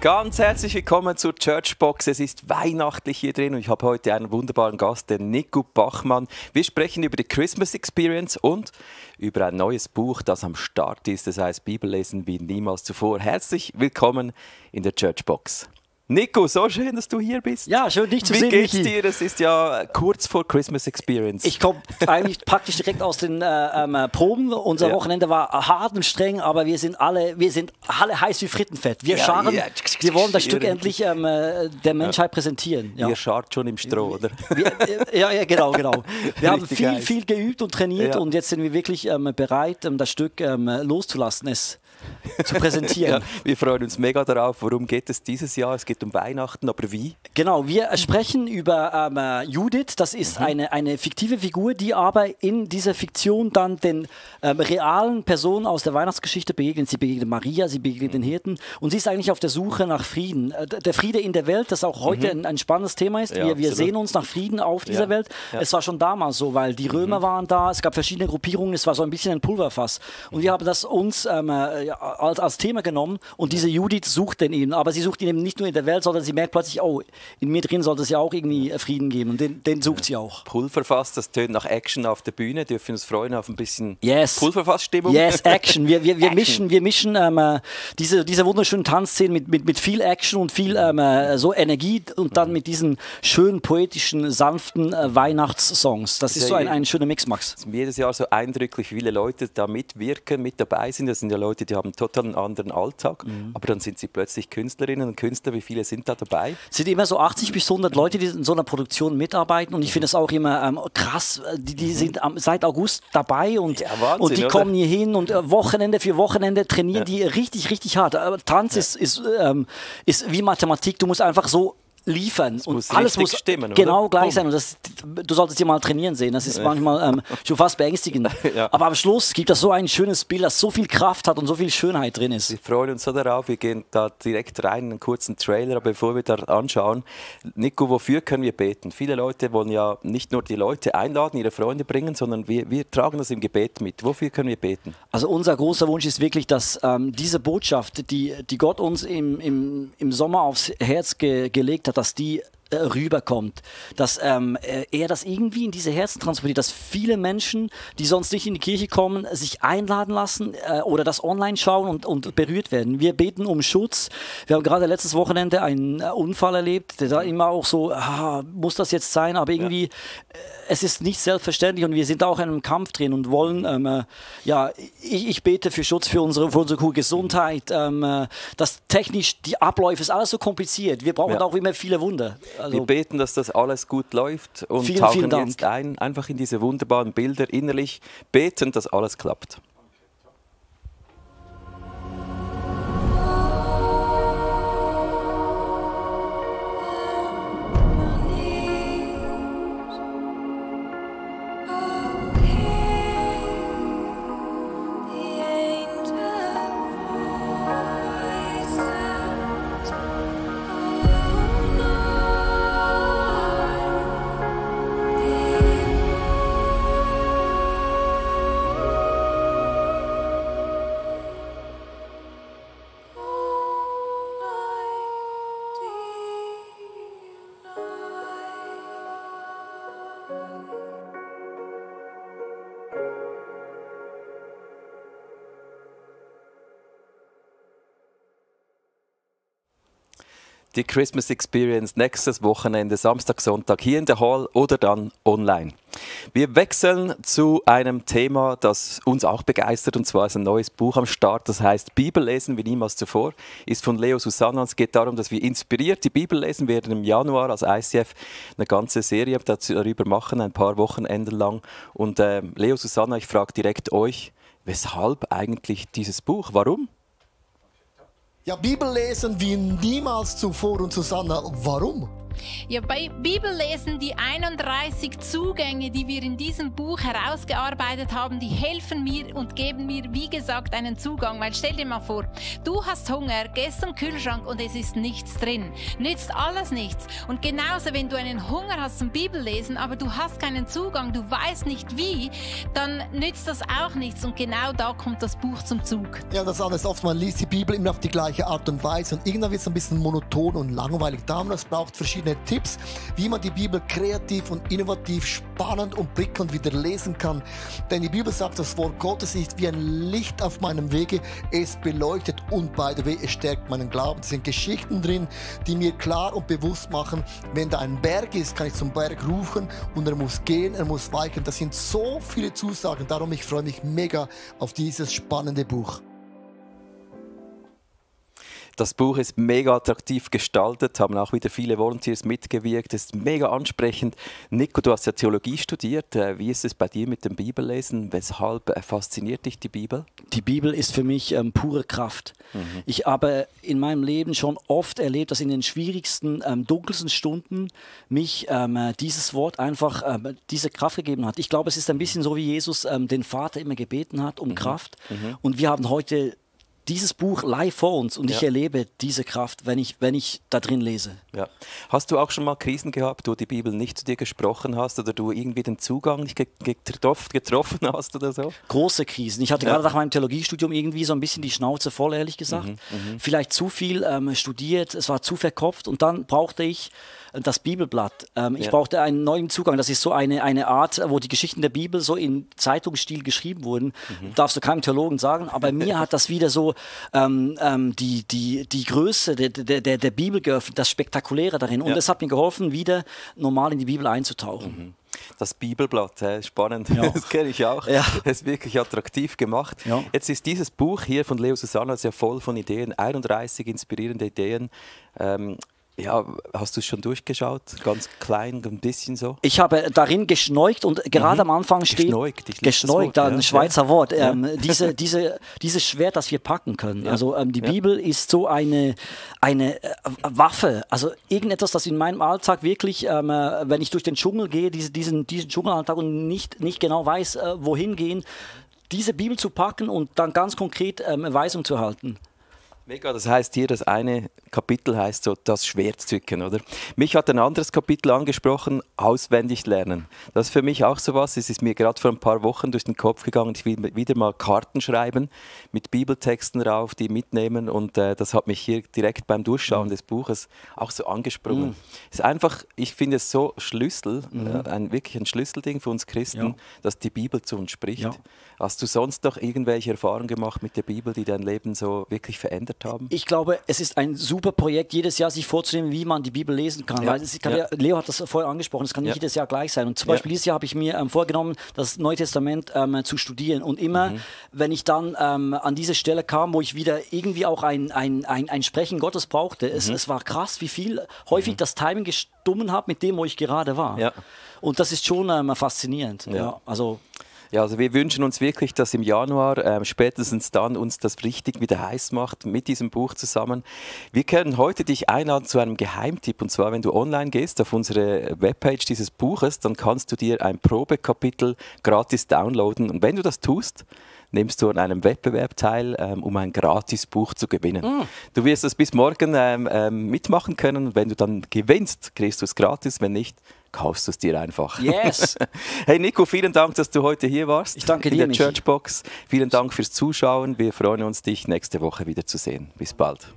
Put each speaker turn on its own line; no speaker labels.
Ganz herzlich willkommen zur Churchbox. Es ist weihnachtlich hier drin und ich habe heute einen wunderbaren Gast, den Nico Bachmann. Wir sprechen über die Christmas Experience und über ein neues Buch, das am Start ist. Das heißt Bibellesen wie niemals zuvor. Herzlich willkommen in der Churchbox. Nico, so schön, dass du hier bist.
Ja, schön, dich zu sehen,
Wie geht's
Michi?
dir? Es ist ja kurz vor Christmas Experience.
Ich komme eigentlich praktisch direkt aus den Proben. Unser Wochenende war hart und streng, aber wir sind alle heiß wie Frittenfett. Wir scharen, wir wollen das Stück endlich der Menschheit präsentieren. Ja.
Ihr schart schon im Stroh, oder?
Ja, genau. Wir haben
Richtig
viel geübt und trainiert und jetzt sind wir wirklich bereit, das Stück loszulassen, es zu präsentieren.
Ja, wir freuen uns mega darauf. Worum geht es dieses Jahr? Es geht um Weihnachten, aber wie?
Genau, wir sprechen über Judith. Das ist eine fiktive Figur, die aber in dieser Fiktion dann den realen Personen aus der Weihnachtsgeschichte begegnet. Sie begegnet Maria, sie begegnet den Hirten und sie ist eigentlich auf der Suche nach Frieden. Der Friede in der Welt, das auch heute ein spannendes Thema ist.
Ja,
wir sehen uns nach Frieden auf dieser Welt. Ja. Es war schon damals so, weil die Römer waren da, es gab verschiedene Gruppierungen, es war so ein bisschen ein Pulverfass. Und wir haben das uns als Thema genommen und diese Judith sucht den eben, aber sie sucht ihn eben nicht nur in der Welt, sondern sie merkt plötzlich, oh, in mir drin sollte es ja auch irgendwie Frieden geben und den sucht sie auch.
Pulverfass, das tönt nach Action auf der Bühne, dürfen uns freuen auf ein bisschen Pulverfass-Stimmung.
Yes, Action. Wir mischen diese wunderschönen Tanzszenen mit viel Action und viel so Energie und dann mit diesen schönen, poetischen, sanften Weihnachtssongs. Das ist so ein schöner Mix, Max.
Es ist jedes Jahr so eindrücklich, wie viele Leute da mitwirken, mit dabei sind. Das sind ja Leute, die haben total einen anderen Alltag, aber dann sind sie plötzlich Künstlerinnen und Künstler. Wie viele sind da dabei?
Es sind immer so 80 bis 100 Leute, die in so einer Produktion mitarbeiten und ich finde es auch immer krass, die sind seit August dabei und,
Wahnsinn,
und die
oder?
Kommen hier hin und Wochenende für Wochenende trainieren die richtig hart. Aber Tanz ist wie Mathematik, du musst einfach so liefern und alles muss
stimmen,
genau
oder?
gleich sein und du solltest dir mal trainieren sehen, das ist manchmal schon fast beängstigend, aber am Schluss gibt das so ein schönes Bild, das so viel Kraft hat und so viel Schönheit drin ist.
Wir freuen uns so darauf, wir gehen da direkt rein in einen kurzen Trailer, aber bevor wir da anschauen, Nico, wofür können wir beten? Viele Leute wollen ja nicht nur die Leute einladen, ihre Freunde bringen, sondern wir tragen das im Gebet mit. Wofür können wir beten?
Also unser großer Wunsch ist wirklich, dass diese Botschaft, die Gott uns im Sommer aufs Herz gelegt hat, dass die rüberkommt, dass er das irgendwie in diese Herzen transportiert, dass viele Menschen, die sonst nicht in die Kirche kommen, sich einladen lassen oder das online schauen und berührt werden. Wir beten um Schutz. Wir haben gerade letztes Wochenende einen Unfall erlebt, der da immer auch so, muss das jetzt sein, aber irgendwie, es ist nicht selbstverständlich und wir sind auch in einem Kampf drin und wollen, ich bete für Schutz für unsere Gesundheit, dass technisch die Abläufe, ist alles so kompliziert. Wir brauchen auch immer viele Wunder. Also
wir beten, dass das alles gut läuft und tauchen jetzt einfach in diese wunderbaren Bilder, innerlich beten, dass alles klappt. Die Christmas Experience nächstes Wochenende, Samstag, Sonntag, hier in der Hall oder dann online. Wir wechseln zu einem Thema, das uns auch begeistert, und zwar ist ein neues Buch am Start, das heißt Bibellesen wie niemals zuvor, ist von Leo Susanna. Es geht darum, dass wir inspiriert die Bibel lesen werden im Januar als ICF eine ganze Serie darüber machen, ein paar Wochenenden lang. Und Leo Susanna, ich frage direkt euch, weshalb eigentlich dieses Buch? Warum?
Ja, Bibel lesen wie niemals zuvor. Und Susanna, warum? Ja, bei Bibellesen, die 31 Zugänge, die wir in diesem Buch herausgearbeitet haben, die helfen mir und geben mir, wie gesagt, einen Zugang. Weil stell dir mal vor, du hast Hunger, gehst zum Kühlschrank und es ist nichts drin. Nützt alles nichts. Und genauso, wenn du einen Hunger hast zum Bibellesen, aber du hast keinen Zugang, du weißt nicht wie, dann nützt das auch nichts. Und genau da kommt das Buch zum Zug.
Ja, das alles oft, man liest die Bibel immer auf die gleiche Art und Weise und irgendwann wird es ein bisschen monoton und langweilig. Es braucht verschiedene Tipps, wie man die Bibel kreativ und innovativ, spannend und prickelnd wieder lesen kann. Denn die Bibel sagt, das Wort Gottes ist wie ein Licht auf meinem Wege. Es beleuchtet und by the way, es stärkt meinen Glauben. Es sind Geschichten drin, die mir klar und bewusst machen, wenn da ein Berg ist, kann ich zum Berg rufen und er muss gehen, er muss weichen. Das sind so viele Zusagen. Darum, ich freue mich mega auf dieses spannende Buch.
Das Buch ist mega attraktiv gestaltet, haben auch wieder viele Volunteers mitgewirkt, es ist mega ansprechend. Nico, du hast ja Theologie studiert. Wie ist es bei dir mit dem Bibellesen? Weshalb fasziniert dich die Bibel?
Die Bibel ist für mich pure Kraft. Ich habe in meinem Leben schon oft erlebt, dass in den schwierigsten, dunkelsten Stunden mich dieses Wort einfach diese Kraft gegeben hat. Ich glaube, es ist ein bisschen so, wie Jesus den Vater immer gebeten hat um Kraft. Und wir haben heute dieses Buch live vor uns und ich erlebe diese Kraft, wenn ich da drin lese.
Ja. Hast du auch schon mal Krisen gehabt, wo die Bibel nicht zu dir gesprochen hast oder du irgendwie den Zugang nicht getroffen hast oder so?
Große Krisen. Ich hatte gerade nach meinem Theologiestudium irgendwie so ein bisschen die Schnauze voll, ehrlich gesagt. Vielleicht zu viel studiert, es war zu verkopft und dann brauchte ich das Bibelblatt. Ich brauchte einen neuen Zugang. Das ist so eine Art, wo die Geschichten der Bibel so in Zeitungsstil geschrieben wurden. Darfst du keinem Theologen sagen, aber mir hat das wieder so die Größe der Bibel geöffnet, das Spektakuläre darin. Und es hat mir geholfen, wieder normal in die Bibel einzutauchen.
Das Bibelblatt, spannend, das kenne ich auch. Ja. Es ist wirklich attraktiv gemacht. Ja. Jetzt ist dieses Buch hier von Leo Susanna ja voll von Ideen, 31 inspirierende Ideen. Ja, hast du es schon durchgeschaut? Ganz klein, ein bisschen so?
Ich habe darin geschneugt und gerade am Anfang steht... Geschneugt, ein Schweizer Wort. Dieses Schwert, das wir packen können. Ja. Also die Bibel ist so eine Waffe. Also irgendetwas, das in meinem Alltag wirklich, wenn ich durch den Dschungel gehe, diesen Dschungelalltag und nicht genau weiß, wohin gehen, diese Bibel zu packen und dann ganz konkret Weisung zu erhalten.
Mega, das heißt hier, das eine Kapitel heißt so, das Schwert zücken, oder? Mich hat ein anderes Kapitel angesprochen, auswendig lernen. Das ist für mich auch so was, es ist mir gerade vor ein paar Wochen durch den Kopf gegangen, ich will wieder mal Karten schreiben, mit Bibeltexten drauf, die mitnehmen und das hat mich hier direkt beim Durchschauen des Buches auch so angesprungen. Es ist einfach, ich finde es so Schlüssel, wirklich ein Schlüsselding für uns Christen, dass die Bibel zu uns spricht. Ja. Hast du sonst noch irgendwelche Erfahrungen gemacht mit der Bibel, die dein Leben so wirklich verändert haben?
Ich glaube, es ist ein super Projekt, jedes Jahr sich vorzunehmen, wie man die Bibel lesen kann. Weil Leo hat das vorher angesprochen, es kann nicht jedes Jahr gleich sein. Und zum Beispiel dieses Jahr habe ich mir vorgenommen, das Neue Testament zu studieren. Und immer, wenn ich dann an diese Stelle kam, wo ich wieder irgendwie auch ein Sprechen Gottes brauchte, es war krass, wie häufig das Timing gestummen hat mit dem, wo ich gerade war. Ja. Und das ist schon faszinierend. Ja, also
wir wünschen uns wirklich, dass im Januar spätestens dann uns das richtig wieder heiß macht mit diesem Buch zusammen. Wir können heute dich einladen zu einem Geheimtipp und zwar, wenn du online gehst auf unsere Webpage dieses Buches, dann kannst du dir ein Probekapitel gratis downloaden und wenn du das tust, nimmst du an einem Wettbewerb teil, um ein gratis Buch zu gewinnen. Du wirst es bis morgen mitmachen können und wenn du dann gewinnst, kriegst du es gratis, wenn nicht, kaufst du es dir einfach.
Yes!
Hey Nico, vielen Dank, dass du heute hier warst.
Ich danke dir,
in der Churchbox. Vielen Dank fürs Zuschauen. Wir freuen uns, dich nächste Woche wieder zu sehen. Bis bald.